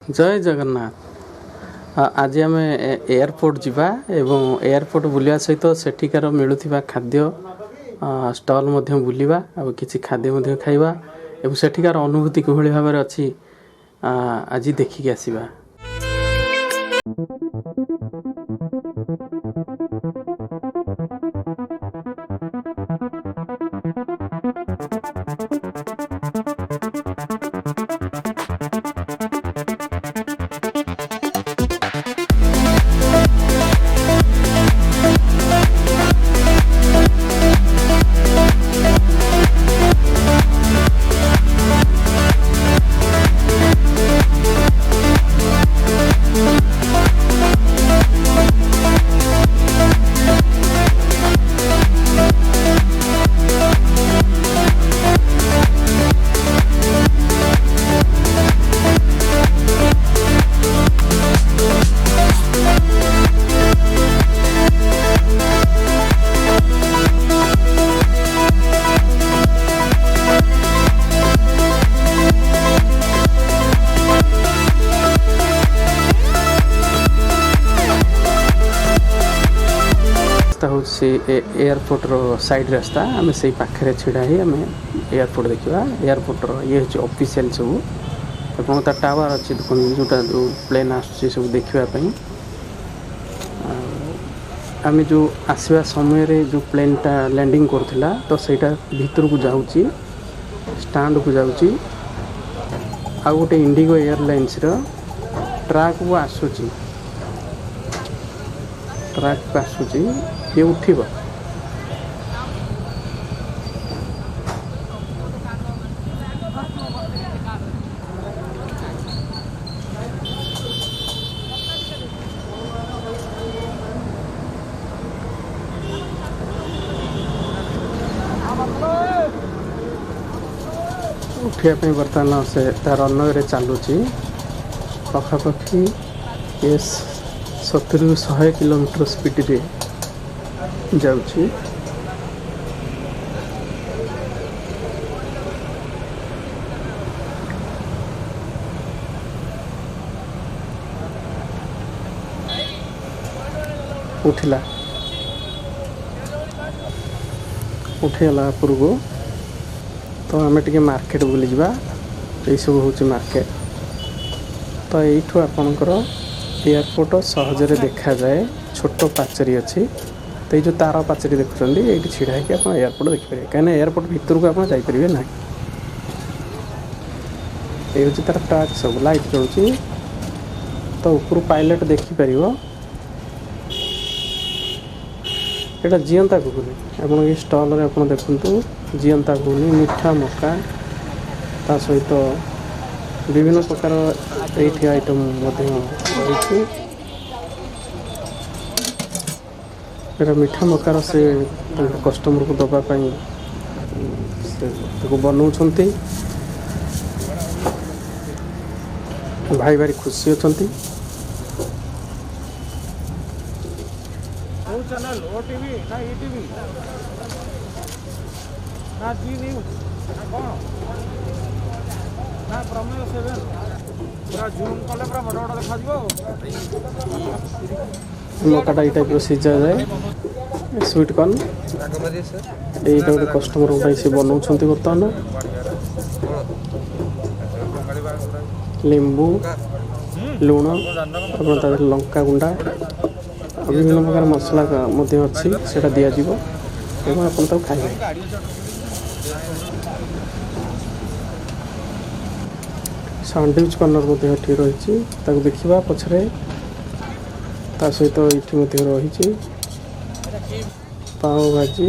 ଜୟ ଜଗନ୍ନାଥ। ଆଜି ଆମେ ଏୟାରପୋର୍ଟ ଯିବା ଏବଂ ଏୟାରପୋର୍ଟ ବୁଲିବା ସହିତ ସେଠିକାର ମିଳୁଥିବା ଖାଦ୍ୟ ଷ୍ଟଲ୍ ମଧ୍ୟ ବୁଲିବା ଆଉ କିଛି ଖାଦ୍ୟ ମଧ୍ୟ ଖାଇବା ଏବଂ ସେଠିକାର ଅନୁଭୂତି କିଭଳି ଭାବରେ ଅଛି ଆଜି ଦେଖିକି ଆସିବା। ରାସ୍ତା ହେଉଛି ଏୟାରପୋର୍ଟର ସାଇଡ୍ ରାସ୍ତା। ଆମେ ସେଇ ପାଖରେ ଛିଡ଼ା ହେଇ ଆମେ ଏୟାରପୋର୍ଟ ଦେଖିବା। ଏୟାରପୋର୍ଟର ଇଏ ହେଉଛି ଅଫିସିଆଲ ସବୁ ଏବଂ ତା ଟାୱାର ଅଛି ଦେଖନ୍ତୁ, ଯେଉଁଟା ଯେଉଁ ପ୍ଲେନ୍ ଆସୁଛି ସବୁ ଦେଖିବା ପାଇଁ। ଆଉ ଆମେ ଯେଉଁ ଆସିବା ସମୟରେ ଯେଉଁ ପ୍ଲେନ୍ଟା ଲ୍ୟାଣ୍ଡିଂ କରୁଥିଲା, ତ ସେଇଟା ଭିତରକୁ ଯାଉଛି, ଷ୍ଟାଣ୍ଡକୁ ଯାଉଛି। ଆଉ ଗୋଟେ ଇଣ୍ଡିଗୋ ଏୟାରଲାଇନ୍ସର ଟ୍ରାକ୍କୁ ଆସୁଛି, ଟ୍ରାକ୍କୁ ଆସୁଛି, ଇଏ ଉଠିବ। ଉଠିବା ପାଇଁ ବର୍ତ୍ତମାନ ସେ ତା ରନୱେରେ ଚାଲୁଛି। ପାଖାପାଖି ଏସ୍ 70ରୁ 100 କିଲୋମିଟର ସ୍ପିଡ଼ରେ ଯାଉଛି। ଉଠିଲା, ଉଠିଗଲା ଉପରକୁ। ତ ଆମେ ଟିକେ ମାର୍କେଟ ବୁଲିଯିବା। ଏଇସବୁ ହେଉଛି ମାର୍କେଟ। ତ ଏଇଠୁ ଆପଣଙ୍କର ଏୟାରପୋର୍ଟ ସହଜରେ ଦେଖାଯାଏ। ଛୋଟ ପାଚେରୀ ଅଛି। ତ ଏଇ ଯେଉଁ ତାର ପାଚେରୀ ଦେଖୁଛନ୍ତି, ଏଇଠି ଛିଡ଼ା ହେଇକି ଆପଣ ଏୟାରପୋର୍ଟ ଦେଖିପାରିବେ, କାହିଁକିନା ଏୟାରପୋର୍ଟ ଭିତରକୁ ଆପଣ ଯାଇପାରିବେ ନାହିଁ। ଏଇ ହେଉଛି ତାର ଟ୍ରାକ୍, ସବୁ ଲାଇଟ୍ ଜଳୁଛି, ତ ଉପରୁ ପାଇଲଟ୍ ଦେଖିପାରିବ। ଏଇଟା ଜିଅନ୍ତା ଘୁଗୁନି। ଆପଣ ଏଇ ଷ୍ଟଲରେ ଆପଣ ଦେଖନ୍ତୁ, ଜିଅନ୍ତା ଘୁଗୁନି, ମିଠା ମକା, ତା ସହିତ ବିଭିନ୍ନ ପ୍ରକାର ଏଇଠି ଆଇଟମ୍ ମଧ୍ୟ ରହିଛି। ଏଇଟା ମିଠା ମକାର, ସେ ତାଙ୍କ କଷ୍ଟମରକୁ ଦେବା ପାଇଁ ସେ ତାକୁ ବନଉଛନ୍ତି। ଭାଇ ଭାରି ଖୁସି ଅଛନ୍ତି। କୋଉ ଚ୍ୟାନେଲ, ଓ ଟିଭି ନା ଇ ଟିଭି ନା ଜି ନ୍ୟୁଜ୍ ନା କ'ଣ ନା ପ୍ରମେୟ 7? ପୁରା ଜୁମ୍ କଲେ ପୁରା ବଡ଼ ବଡ଼ ଦେଖାଯିବ ଆଉ। ମକାଟା ଏଇ ଟାଇପ୍ର ସିଝା ଯାଏ। ସୁଇଟ୍ କର୍ନ, ଏଇଟା ଗୋଟେ କଷ୍ଟମରଙ୍କ ପାଇଁ ସେ ବନଉଛନ୍ତି ବର୍ତ୍ତମାନ। ଲେମ୍ବୁ, ଲୁଣ, ଆପଣ ତା ଦେହରେ ଲଙ୍କା ଗୁଣ୍ଡା ଆଉ ବିଭିନ୍ନ ପ୍ରକାର ମସଲା ମଧ୍ୟ ଅଛି, ସେଇଟା ଦିଆଯିବ ଏବଂ ଆପଣ ତାକୁ ଖାଇବେ। ସାଣ୍ଡୱିଚ୍ କର୍ଣ୍ଣର ମଧ୍ୟ ଏଠି ରହିଛି, ତାକୁ ଦେଖିବା ପଛରେ। ତା ସହିତ ଏଇଠି ମଧ୍ୟ ରହିଛି ପାଓ ଭାଜି।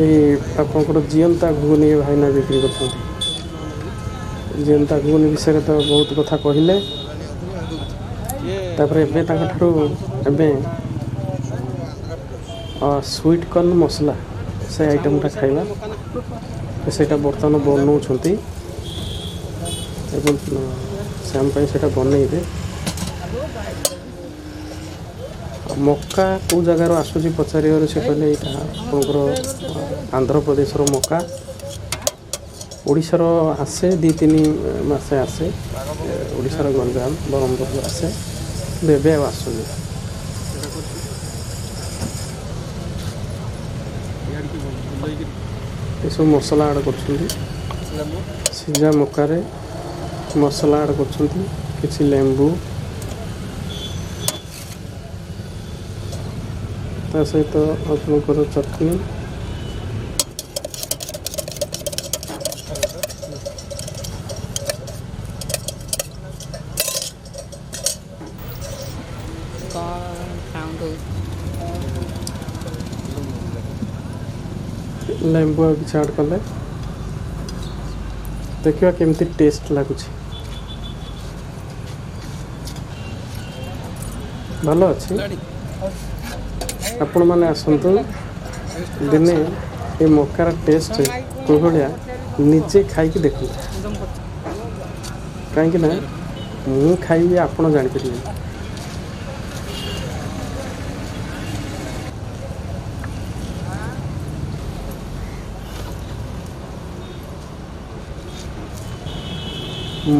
ଏଇ ଆପଣଙ୍କର ଜିଅନ୍ତା ଘୁଗୁନି ଭାଇନା ବିକ୍ରି କରୁଛନ୍ତି। ଜିଅନ୍ତା ଘୁଗୁନି ବିଷୟରେ ତ ବହୁତ କଥା କହିଲେ। ତାପରେ ଏବେ ତାଙ୍କଠାରୁ ଏବେ ସୁଇଟ୍ କର୍ନ ମସଲା, ସେ ଆଇଟମ୍ଟା ଖାଇବା। ସେଇଟା ବର୍ତ୍ତମାନ ବନଉଛନ୍ତି ଏବଂ ସେ ଆମ ପାଇଁ ସେଇଟା ବନେଇବେ। ମକା କେଉଁ ଜାଗାରୁ ଆସୁଛି ପଚାରିବାରୁ ସେ କହିଲେ, ଏଇଟା ଆପଣଙ୍କର ଆନ୍ଧ୍ରପ୍ରଦେଶର ମକା। ଓଡ଼ିଶାର ଆସେ, 2-3 ମାସେ ଆସେ ଓଡ଼ିଶାର ଗଞ୍ଜାମ ବ୍ରହ୍ମପୁର ଆସେ, କିନ୍ତୁ ଏବେ ଆଉ ଆସୁନି। ଏସବୁ ମସଲା ଆଡ଼୍ କରୁଛନ୍ତି, ସିଝା ମକାରେ ମସଲା ଆଡ଼୍ କରୁଛନ୍ତି, କିଛି ଲେମ୍ବୁ, ତା ସହିତ ଆପଣଙ୍କର ଚଟଣି। ଲେମ୍ବୁ ଆଉ କିଛି ଆଡ଼୍ କଲେ, ଦେଖିବା କେମିତି ଟେଷ୍ଟ ଲାଗୁଛି। ଭଲ ଅଛି। ଆପଣମାନେ ଆସନ୍ତୁ ଦିନେ, ଏ ମକାର ଟେଷ୍ଟ କେଉଁ ଭଳିଆ ନିଜେ ଖାଇକି ଦେଖନ୍ତୁ, କାହିଁକି ନା ମୁଁ ଖାଇବି ଆପଣ ଜାଣିପାରିବେନି।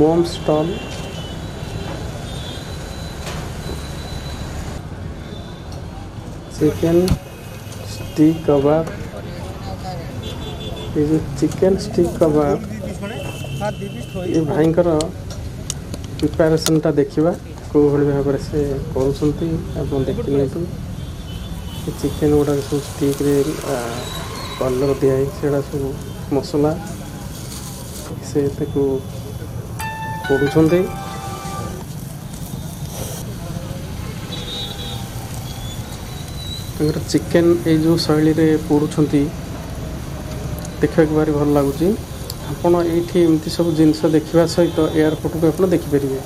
Mom stall, chicken stick kebab. ଏ ଯେଉଁ ଚିକେନ୍ ଷ୍ଟିକ୍ କବାବ, ଏ ଭାଇଙ୍କର ପ୍ରିପାରେସନ୍ଟା ଦେଖିବା କେଉଁଭଳି ଭାବରେ ସେ କରୁଛନ୍ତି, ଆପଣ ଦେଖି ନିଅନ୍ତୁ। ଏ ଚିକେନ୍ ଗୁଡ଼ାକ ସବୁ ଷ୍ଟିକ୍ରେ କଲର୍ ଦିଆହେଇଛି, ସେଗୁଡ଼ା ସବୁ ମସଲା, ସେ ତାକୁ ପୋଡ଼ୁଛନ୍ତି। ତାଙ୍କର ଚିକେନ୍ ଏଇ ଯେଉଁ ଶୈଳୀରେ ପୋଡ଼ୁଛନ୍ତି, ଦେଖିବାକୁ ଭାରି ଭଲ ଲାଗୁଛି। ଆପଣ ଏଇଠି ଏମିତି ସବୁ ଜିନିଷ ଦେଖିବା ସହିତ ଏୟାରପୋର୍ଟକୁ ଆପଣ ଦେଖିପାରିବେ।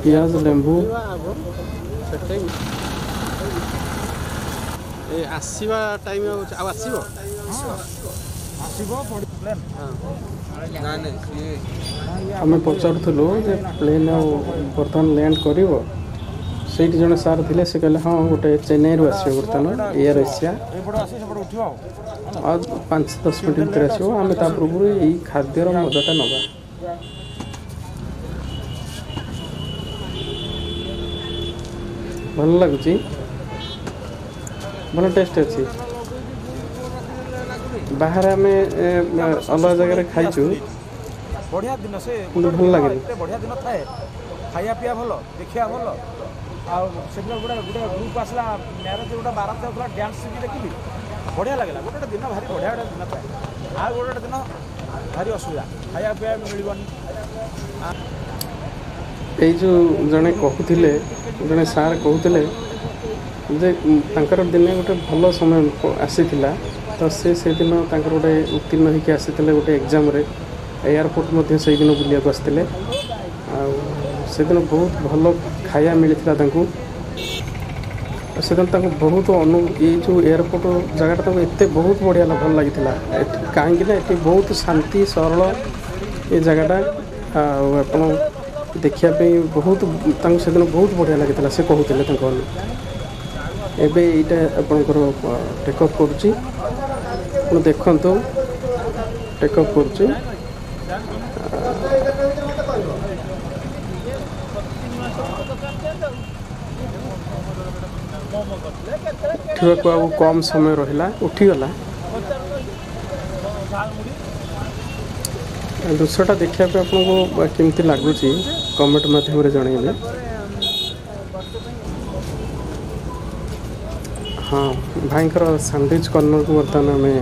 ପିଆଜ, ଲେମ୍ବୁ। ଏ ଆସିବା ଟାଇମ୍ ଆଉ ଆସିବ? ଆସିବ ପ୍ଲେନ୍। ଆମେ ପଚାରୁଥିଲୁ ଯେ ପ୍ଲେନ୍ ଆଉ ବର୍ତ୍ତମାନ ଲ୍ୟାଣ୍ଡ କରିବ? ସେଇଠି ଜଣେ ସାର୍ ଥିଲେ, ସେ କହିଲେ ହଁ, ଗୋଟେ ଚେନ୍ନାଇରୁ ଆସିବ ବର୍ତ୍ତମାନ ଏୟାର ଏସିଆ। ଏପଟେ ଆସି ସେପଟେ ଉଠିବ ଆଉ। ଆଉ 5-10 ମିନିଟ୍ ଭିତରେ ଆସିବ। ଆମେ ତା ପୂର୍ବରୁ ଏଇ ଖାଦ୍ୟର ମଜାଟା ନେବା। ଭଲ ଲାଗୁଛି, ଭଲ ଟେଷ୍ଟ ଅଛି। ବାହାରେ ଆମେ ଅଲଗା ଜାଗାରେ ଖାଇଛୁ। ବଢ଼ିଆ ଦିନ ସେ। କିନ୍ତୁ ଭଲ ଲାଗେନି। ଏତେ ବଢ଼ିଆ ଦିନ ଥାଏ, ଖାଇବା ପିଇବା ଭଲ, ଦେଖିବା ଭଲ। ଆଉ ସେଦିନ ଗୋଟେ ଗୋଟେ ଗ୍ରୁପ୍ ଆସିଲା, ମ୍ୟାରେଜ୍ ଗୋଟେ ବାରାତ ଯାଉଥିଲା, ଡ୍ୟାନ୍ସ ବି ଦେଖିଲି, ବଢ଼ିଆ ଲାଗିଲା। ଗୋଟେ ଗୋଟେ ଦିନ ଭାରି ବଢ଼ିଆ ବଢ଼ିଆ ଦିନ ଥାଏ, ଆଉ ଗୋଟେ ଗୋଟେ ଦିନ ଭାରି ଅସୁବିଧା, ଖାଇବା ପିଇବା ମିଳିବନି। ଏଇ ଯେଉଁ ଜଣେ କହୁଥିଲେ, ଜଣେ ସାର୍ କହୁଥିଲେ ଯେ ତାଙ୍କର ଦିନେ ଗୋଟେ ଭଲ ସମୟ ଆସିଥିଲା। ତ ସେ ସେଦିନ ତାଙ୍କର ଗୋଟେ ଉତ୍ତୀର୍ଣ୍ଣ ହେଇକି ଆସିଥିଲେ ଗୋଟେ ଏକ୍ଜାମ୍ରେ, ଏୟାରପୋର୍ଟ ମଧ୍ୟ ସେଇଦିନ ବୁଲିବାକୁ ଆସିଥିଲେ। ଆଉ ସେଦିନ ବହୁତ ଭଲ ଖାଇବା ମିଳିଥିଲା ତାଙ୍କୁ। ଆଉ ସେଦିନ ତାଙ୍କୁ ବହୁତ ଏଇ ଯେଉଁ ଏୟାରପୋର୍ଟ ଜାଗାଟା ତାଙ୍କୁ ଏତେ ବହୁତ ବଢ଼ିଆ ଭଲ ଲାଗିଥିଲା ଏଠି, କାହିଁକି ନା ଏଠି ବହୁତ ଶାନ୍ତି ସରଳ ଏ ଜାଗାଟା। ଆଉ ଆପଣ ଦେଖିବା ପାଇଁ ବହୁତ ତାଙ୍କୁ ସେଦିନ ବହୁତ ବଢ଼ିଆ ଲାଗିଥିଲା, ସେ କହୁଥିଲେ ତାଙ୍କ ଅନୁଭୂତି। ଏବେ ଏଇଟା ଆପଣଙ୍କର ଟେକଅପ୍ କରୁଛି, ଆପଣ ଦେଖନ୍ତୁ, ଟେକଅପ୍ କରୁଛି। ଉଠିବାକୁ ଆଉ କମ୍ ସମୟ ରହିଲା, ଉଠିଗଲା। ଦୃଶ୍ୟଟା ଦେଖିବା ପାଇଁ ଆପଣଙ୍କୁ କେମିତି ଲାଗୁଛି କମେଣ୍ଟ ମାଧ୍ୟମରେ ଜଣାଇବେ। ହଁ, ଭାଇଙ୍କର ସାଣ୍ଡୱିଚ୍ କର୍ଣ୍ଣରକୁ ବର୍ତ୍ତମାନ ଆମେ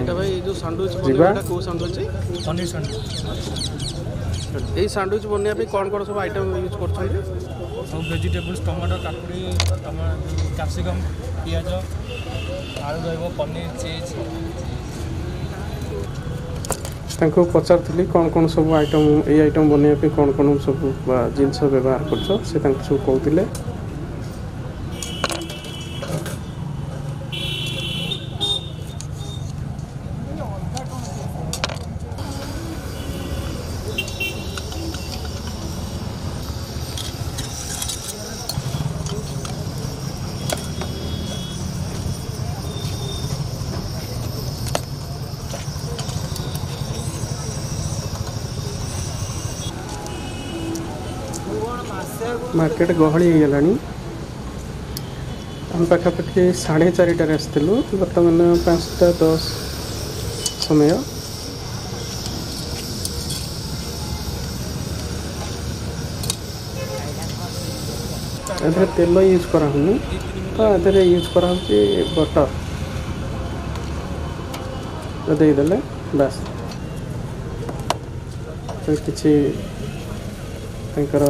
ଯିବା। କେଉଁ ସାଣ୍ଡୱିଚ୍? ପନିର ସାଣ୍ଡୱିଚ୍। ଏଇ ସାଣ୍ଡୱିଚ୍ ବନେଇବା ପାଇଁ କ'ଣ କ'ଣ ସବୁ ଆଇଟମ୍ ୟୁଜ୍ କରୁଛନ୍ତି? ସବୁ ଭେଜିଟେବୁଲ୍ସ, ଟମାଟୋ, କାକୁଡ଼ି, କ୍ୟାପ୍ସିକମ୍, ପିଆଜ, ଆଳୁ ରହିବ, ପନିର, ଚିଜ୍। ତାଙ୍କୁ ପଚାରୁଥିଲି କ'ଣ କ'ଣ ସବୁ ଆଇଟମ୍, ଏଇ ଆଇଟମ୍ ବନେଇବା ପାଇଁ କ'ଣ କ'ଣ ସବୁ ଜିନିଷ ବ୍ୟବହାର କରୁଛ, ସେ ତାଙ୍କୁ ସବୁ କହୁଥିଲେ। ମାର୍କେଟ ଗହଳି ହେଇଗଲାଣି। ଆମେ ପାଖାପାଖି 4:30ରେ ଆସିଥିଲୁ, ବର୍ତ୍ତମାନ 5:10 ସମୟ। ଏଥିରେ ତେଲ ୟୁଜ୍ କରାହେଉନି, ତ ଏଥିରେ ୟୁଜ୍ କରାହେଉଛି ବଟର୍। ଦେଇଦେଲେ ବାସ୍, କିଛି ତାଙ୍କର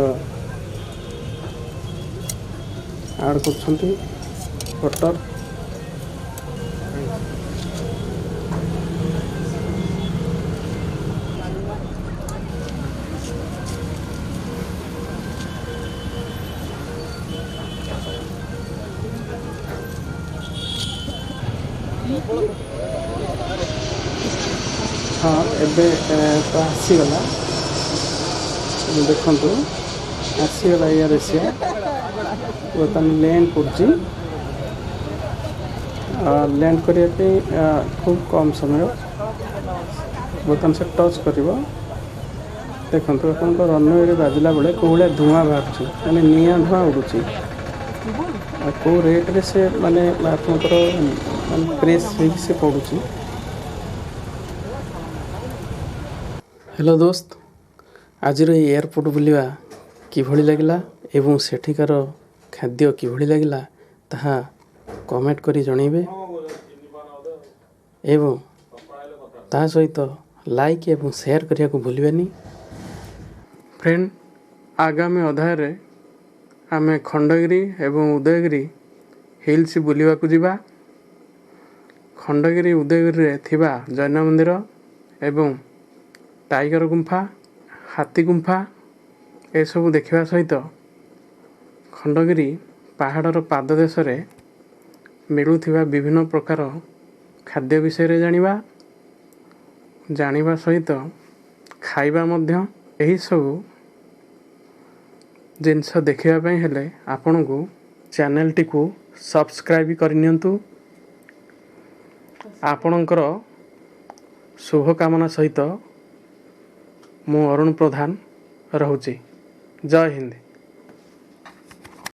ଆଡ଼୍ କରୁଛନ୍ତି ବଟର୍। ହଁ, ଏବେ ତ ଆସିଗଲା, ଦେଖନ୍ତୁ, ଆସିଗଲା ଏୟାର ଏସିଆ। ବର୍ତ୍ତମାନ ଲ୍ୟାଣ୍ଡ କରୁଛି। ଲ୍ୟାଣ୍ଡ କରିବା ପାଇଁ ଖୁବ୍ କମ୍ ସମୟ। ବର୍ତ୍ତମାନ ସେ ଟଚ୍ କରିବ। ଦେଖନ୍ତୁ, ଆପଣଙ୍କ ରନୱେରେ ବାଜିଲା ବେଳେ କେଉଁ ଭଳିଆ ଧୂଆଁ ବାହାରୁଛି, ମାନେ ନିଆଁ ଧୂଆଁ ଉଡ଼ୁଛି, ଆଉ କେଉଁ ରେଟ୍ରେ ସେ ମାନେ ଆପଣଙ୍କର ମାନେ ପ୍ରେସ୍ ହେଇକି ସେ ପଡ଼ୁଛି। ହ୍ୟାଲୋ ଦୋସ୍ତ, ଆଜିର ଏଇ ଏୟାରପୋର୍ଟ ବୁଲିବା କିଭଳି ଲାଗିଲା ଏବଂ ସେଠିକାର ଖାଦ୍ୟ କିଭଳି ଲାଗିଲା, ତାହା କମେଣ୍ଟ କରି ଜଣାଇବେ ଏବଂ ତା ସହିତ ଲାଇକ୍ ଏବଂ ସେୟାର କରିବାକୁ ଭୁଲିବେନି। ଫ୍ରେଣ୍ଡ, ଆଗାମୀ ଅଧ୍ୟାୟରେ ଆମେ ଖଣ୍ଡଗିରି ଏବଂ ଉଦୟଗିରି ହିଲ୍ସ ବୁଲିବାକୁ ଯିବା। ଖଣ୍ଡଗିରି ଉଦୟଗିରିରେ ଥିବା ଜୈନ ମନ୍ଦିର ଏବଂ ଟାଇଗର ଗୁମ୍ଫା, ହାତୀ ଗୁମ୍ଫା ଏସବୁ ଦେଖିବା ସହିତ ଖଣ୍ଡଗିରି ପାହାଡ଼ର ପାଦଦେଶରେ ମିଳୁଥିବା ବିଭିନ୍ନ ପ୍ରକାର ଖାଦ୍ୟ ବିଷୟରେ ଜାଣିବା, ଜାଣିବା ସହିତ ଖାଇବା ମଧ୍ୟ। ଏହିସବୁ ଜିନିଷ ଦେଖିବା ପାଇଁ ହେଲେ ଆପଣଙ୍କୁ ଚ୍ୟାନେଲଟିକୁ ସବସ୍କ୍ରାଇବ୍ କରିନିଅନ୍ତୁ। ଆପଣଙ୍କର ଶୁଭକାମନା ସହିତ ମୁଁ ଅରୁଣ ପ୍ରଧାନ ରହୁଛି। ଜୟ ହିନ୍ଦ।